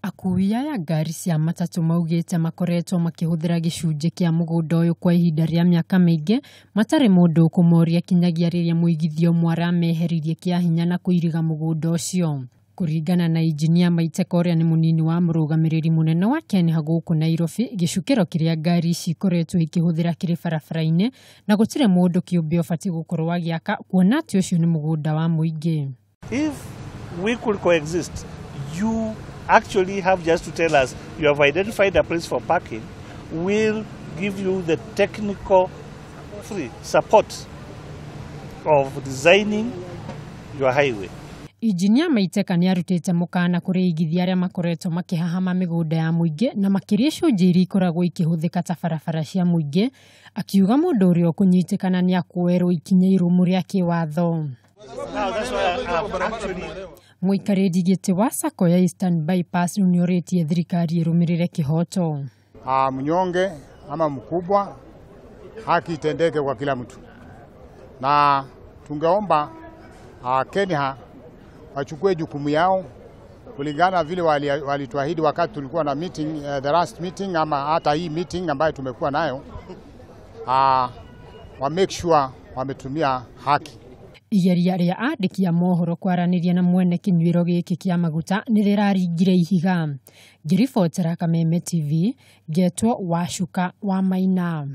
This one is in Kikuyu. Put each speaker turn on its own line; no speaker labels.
Akui aya ngari cia matatũ maugĩte makoretwo makĩhũthĩra gĩcunjĩ kĩa mũgũnda ũyũ kwa ihinda rĩa mĩaka mĩingĩ matarĩ mũndũ ũkũmoria kinyagia rĩrĩa mũigithia ũmwe arameheririe kĩa hinya na kũiriga mũgũnda ũcio. Kũringana na injinia Maiteka ũrĩa nĩ mũnini wa mũrũgamĩrĩri mũnene wa KENHA gũkũ Nairobi, gĩcukĩro kĩrĩa ngari ici ikoretwo ikĩhũthĩra kĩrĩ barabara-inĩ na gũtirĩ mũndũ kĩũmbe ũbatiĩ gũkorwo agĩaka kuona atĩ ũcio nĩ mũgũnda wa mũingĩ.
If we could coexist, you actually have just to tell us you have identified a place for parking, we'll give you the technical free support of designing your highway.
Injinia Maiteka nĩ arutĩte mũkana kũrĩ aigithia arĩa makoretwo makĩhahama mĩgũnda ya mũingĩ na makĩria icunjĩ iria ikoragwo ikĩhũthĩka ta barabara cia mũingĩ, akiuga mũndũ ũrĩa ũkũnyitĩkana nĩ akuoerwo ikinya irũmu rĩa kĩwatho.
Now, that's why I'm actually
Mũikarĩri gĩtĩ wa SACCO ya Eastern Bypass rĩu nĩorĩtie thirikari ĩrũmĩrĩre kĩhoto.
Mnyonge ama mkubwa, haki itendeke kwa kila mtu, na tungeomba KENHA wachukue jukumu yao kulingana vile walituahidi wakati tulikuwa na meeting, the last meeting ama hata hii meeting ambayo tumekuwa nayo, wa make sure wametumia haki.
Igeria rĩa andĩki a mohoro kwaranĩria na mwene kĩnyuĩro gĩkĩ kĩa maguta nĩ rĩraringire ihiga. Ngĩribotera Kameme TV, ngetwo Wacuka wa Maina.